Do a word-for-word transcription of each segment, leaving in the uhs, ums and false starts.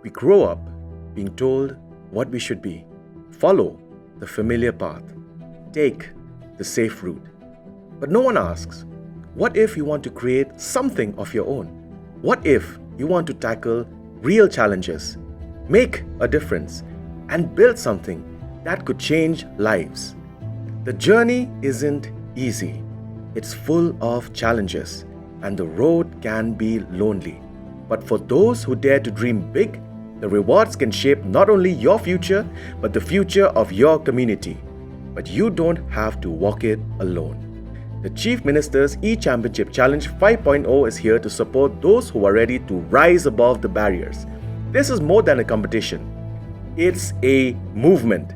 We grow up being told what we should be. Follow the familiar path. Take the safe route. But no one asks, what if you want to create something of your own? What if you want to tackle real challenges, make a difference, and build something that could change lives? The journey isn't easy. It's full of challenges, and the road can be lonely. But for those who dare to dream big, the rewards can shape not only your future, but the future of your community. But you don't have to walk it alone. The Chief Minister's e-Championship Challenge five point oh is here to support those who are ready to rise above the barriers. This is more than a competition. It's a movement,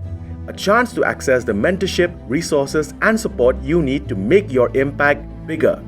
a chance to access the mentorship, resources, and support you need to make your impact bigger,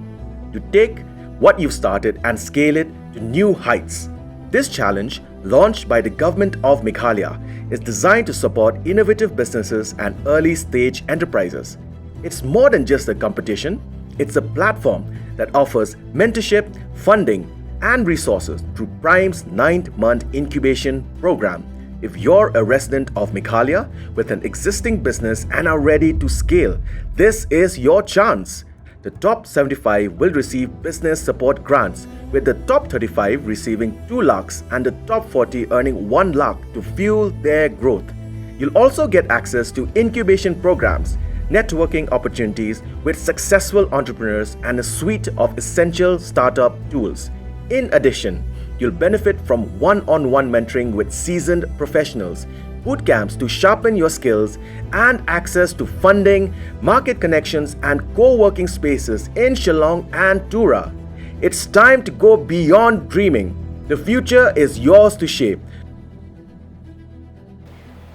to take what you've started and scale it to new heights. This challenge, launched by the Government of Meghalaya, is designed to support innovative businesses and early stage enterprises. It's more than just a competition, it's a platform that offers mentorship, funding, and resources through Prime's ninth month incubation program. If you're a resident of Meghalaya with an existing business and are ready to scale, this is your chance. The top seventy-five will receive business support grants, with the top thirty-five receiving two lakhs and the top forty earning one lakh to fuel their growth. You'll also get access to incubation programs, networking opportunities with successful entrepreneurs, and a suite of essential startup tools. In addition, you'll benefit from one on one mentoring with seasoned professionals, boot camps to sharpen your skills, and access to funding, market connections, and co working spaces in Shillong and Tura. It's time to go beyond dreaming. The future is yours to shape.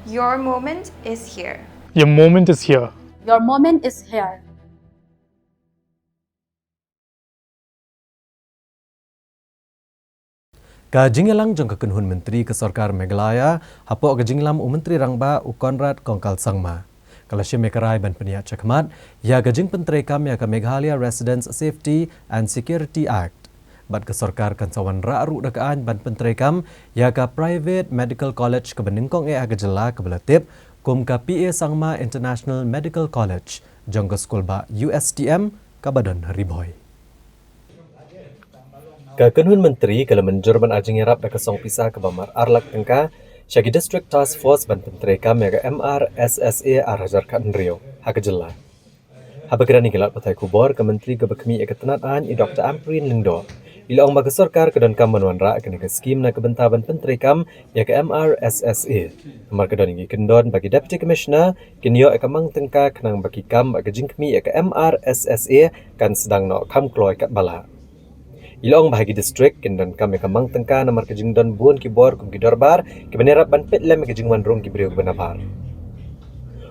Your moment is here. Your moment is here. Your moment is here. Ka jingïalang jong ka kynhun myntri ka sorkar Meghalaya hapoh ka jingïalam u Myntri Rangbah u Conrad Kongkal Sangma ka la shim ïa ka rai ban pynïaid shakhmat ïa ka jingpyntreikam ïa ka Meghalaya Residents Safety and Security Act. Bad ka sorkar kan sa wanrah ruh da ka aiñ ban pyntreikam ïa ka private medical college kaba nyngkong eh ha ka jylla kaba la tip kum ka P A Sangma International Medical College jong ka skul bah U S T M kaba don ha Ri Bhoi. Ka kynhun myntri ka la mynjur ban ai jingïarap da ka song pisa kaba mar ar lak tyngka sha ki District Task Force ban pyntreikam ïa ka M R S S A ar hajar khathynriew ha ka jylla. Haba kren ïa ki lad pathai khubor, ka myntri kaba khmih ïa ka tnat aiñ i Doctor Ampareen Lyngdoh i la ong ba ka sorkar ka donkam ban wanrah kane ka skhim na ka bynta ban pyntreikam ïa ka M R S S A. Namar ka don ïa ki kyndon ba ki Deputy Commissioner kin ïoh ïa ka mang tyngka khnang ba ki kam bad ka jingkhmih ïa ka M R S S A kan sdang noh kham kloi katba lah. I la ong ba ha ki district kin donkam ïa ka mang tyngka namar ka jingdon bun ki bor kum ki dorbar kiban ïarap ban peit lem ïa ka jingwan rung ki briew kiba nabar.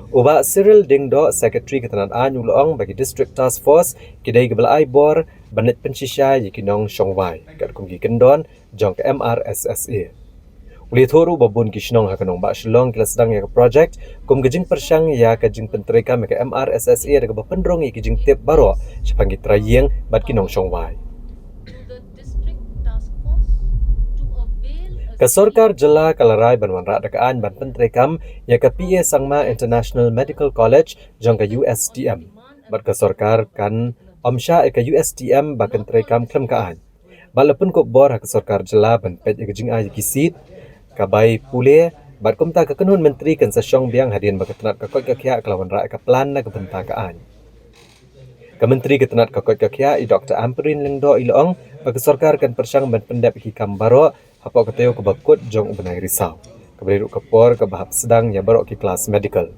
U Bah Cyril Diengdoh, Secretary ka tnat aiñ, u la ong ba ki District Task Force ki dei kiba la ai bor ban leit pynshisha ïa ki nongshong wai katkum ki kyndon jong ka M R S S A. U la ïathuh ruh ba bun ki shnong ha ka nongbah Shillong ki la sdang ïa ka project kum ka jingpyrshang ïa ka jingpyntreikam ïa ka M R S S A da kaba pynrung ïa ki jingtip baroh shaphang ki trai ïing bad ki nongshong wai. Ka sorkar jylla ka la rai ban wanrah da ka aiñ ban pyntreikam ïa ka P A Sangma International Medical College jong ka U S T M. Bad ka sorkar kan ym shah ïa ka U S T M ba kan treikam khlem ka aiñ. Bad la pynkup bor ha ka sorkar jylla ban peit ïa ka jingai ïa ki seat. Ka bai pule bad kumta ka kynhun myntri kan sa shong biang hadien ba ka tnat ka koit ka khiah ka la wanrah ïa ka plan na ka bynta ka aiñ. Ka myntri ka tnat ka koit ka khiah i Doctor Ampareen Lyngdoh i la ong ba ka sorkar kan pyrshang ban pyndep ïa ki kam baroh hapoh ka taïew kaba kut jong u bnai Risaw, kaba dei ruh ka por kaba hap sdang ïa baroh ki klas medical.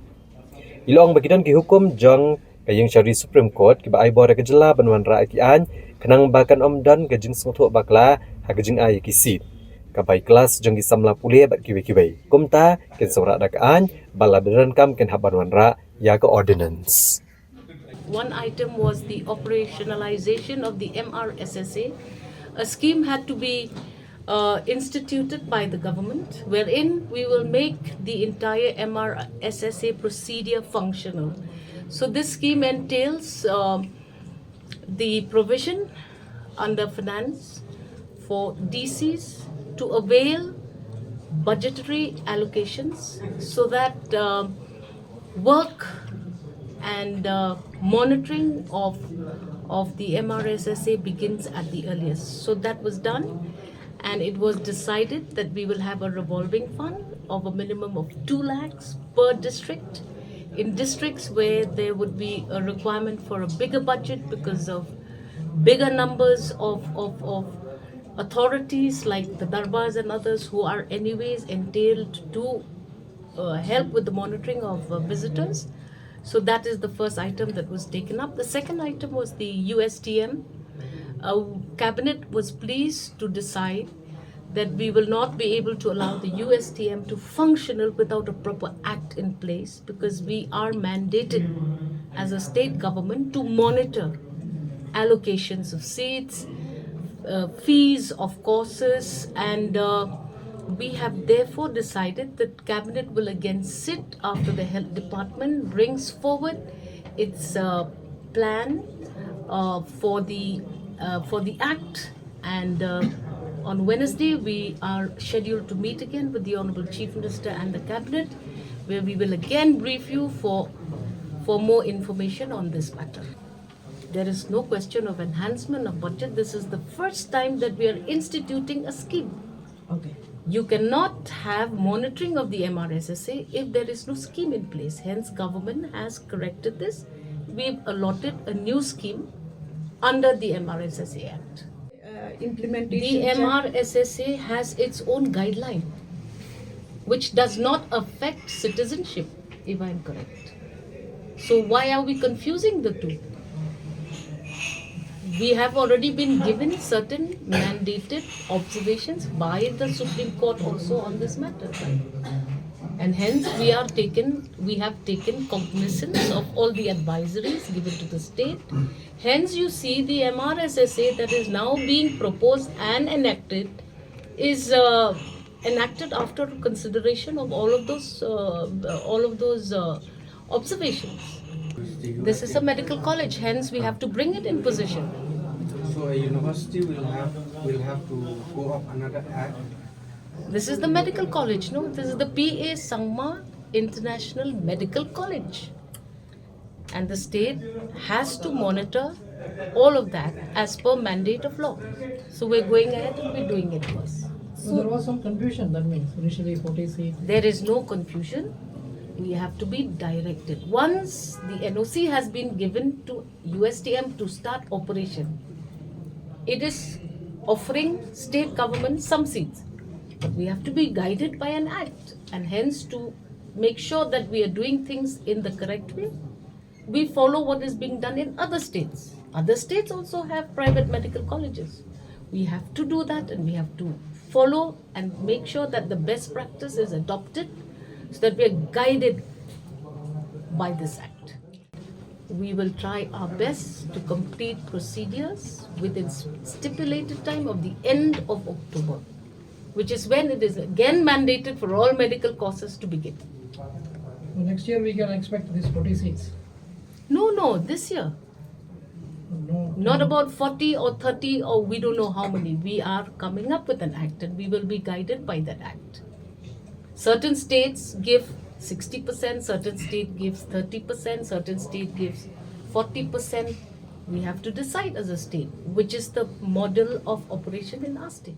I la ong ba ki don ki hukum jong ka ïing shari Supreme Court kiba ai bor ïa ka jylla ban wanrah ïa ki aiñ khnang ba kan ym don ka jingsngewthuh bakla ha ka jingai ïa ki seat. Ka bai klas jong ki samla pule bad kiwei kiwei. Kumta kin sa wanrah da ka aiñ bad lada donkam kin hap ban wanrah ïa ka ordinance. One item was the operationalization of the M R S S A. A scheme had to be uh, instituted by the government, wherein we will make the entire M R S S A procedure functional. So, this scheme entails uh, the provision under finance for D Cs to avail budgetary allocations so that uh, work and uh, monitoring of of the M R S S A begins at the earliest. So that was done, and it was decided that we will have a revolving fund of a minimum of two lakhs per district. In districts where there would be a requirement for a bigger budget because of bigger numbers of, of, of authorities like the Darbars and others who are anyways entailed to uh, help with the monitoring of uh, visitors. So that is the first item that was taken up. The second item was the U S T M. Uh, Cabinet was pleased to decide that we will not be able to allow the U S T M to functional without a proper act in place, because we are mandated as a state government to monitor allocations of seats, uh, fees of courses, and uh, we have therefore decided that Cabinet will again sit after the health department brings forward its uh, plan uh, for the uh, for the act. And uh, on Wednesday, we are scheduled to meet again with the Honorable Chief Minister and the Cabinet, where we will again brief you for for more information on this matter. There is no question of enhancement of budget. This is the first time that we are instituting a scheme. Okay. You cannot have monitoring of the M R S S A if there is no scheme in place. Hence, government has corrected this. We've allotted a new scheme under the M R S S A Act. Uh, implementation. The M R S S A has its own guideline, which does not affect citizenship, if I am correct. So why are we confusing the two? We have already been given certain mandated observations by the Supreme Court also on this matter. And hence we are taken, we have taken cognizance of all the advisories given to the state. Hence you see the M R S S A that is now being proposed and enacted is uh, enacted after consideration of all of those uh, all of those uh, observations. This is a medical college, hence we have to bring it in position. So a university will have will have to go up another act. This is the medical college, no? This is the P A Sangma International Medical College. And the state has to monitor all of that as per mandate of law. So we're going ahead and we're doing it first. So there was some confusion, that means initially forty seats. There is no confusion. We have to be directed. Once the N O C has been given to U S T M to start operation, it is offering state government some seats. But we have to be guided by an act, and hence to make sure that we are doing things in the correct way, we follow what is being done in other states. Other states also have private medical colleges. We have to do that, and we have to follow and make sure that the best practice is adopted so that we are guided by this act. We will try our best to complete procedures within s- stipulated time of the end of October, which is when it is again mandated for all medical courses to begin. So next year we can expect these forty seats. No, no, this year. No. Not about forty or thirty or we don't know how many. We are coming up with an act and we will be guided by that act. Certain states give sixty percent, certain state gives thirty percent, certain state gives forty percent. We have to decide as a state, which is the model of operation in our state.